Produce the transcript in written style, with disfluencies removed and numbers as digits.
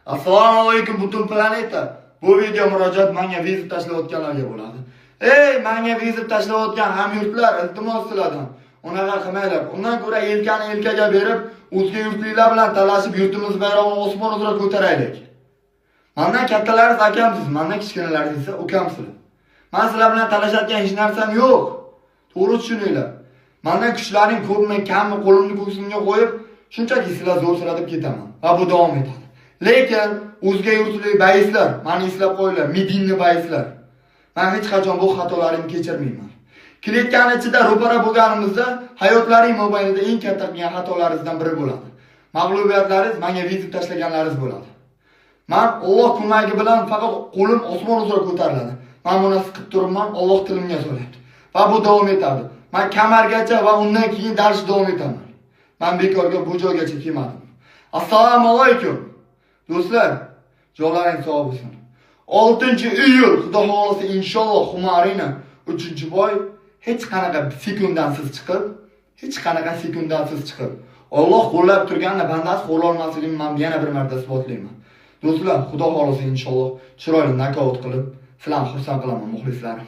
Assalomu alaykum, butun planeta. Bu video murojaat menga вызов tashlayotganlarga bo'ladi. Ey, menga вызов tashlayotgan hamyurtlar, iltimos sizlardan. Unaqa qilmanglar. Undan ko'ra yelkani yelkaga berib, o'zga yurtliklar bilan talashib, yurtimiz bayrog'ini osmon uzra ko'taraylik. Mandan kattalaringiz akamsiz, mandan kichkinalaringiz esa ukamsizlar. Man sizlar bilan talashayotgan hech narsam yo'q. To'g'ri tushuninglar. Mandan kuchlaring ko'pmi, kammi, qo'limni ko'ksimga qo'yib, shunchaki sizlar zo'rsizlar deb ketaman. Va bu davom etadi. Lekin o'zga yurtlik боец lar, mani eslab qo'yinglar, медийный боец lar. Men hech qachon bu xatolarimni kechirmayman. Kletkani ichida ro'para bo'lganimizda hayotlaring mobaynida eng katta qilgan xatolaringizdan biri bo'ladi. Mag'lubiyatlaringiz menga вызов tashlaganlaringiz bo'ladi. Man Alloh ko'magi bilan faqat qo'lim osmon uzra ko'tariladi. Men buni siqib turibman, Alloh tilimga solyapti. Va bu davom etadi. Man kamargacha va undan keyin dars davom etaman. Man bekorga bu joygacha kelmadim. Assalomu alaykum. Do'stlar, jonlaring sog' bo'lsin. 6-iyul, Xudo xohlasa, inshaalloh, Humo Arena 3-бой hech qanaqa sekundansiz chiqib, hech qanaqa sekundansiz chiqib, Alloh qo'llab turganda bandasi xo'rlolmasligini men yana bir marta isbotlayman. Do'stlar, Xudo xohlasa, inshaalloh chiroyli nokaut qilib, sizlarni xursand qilaman, muxlislarim.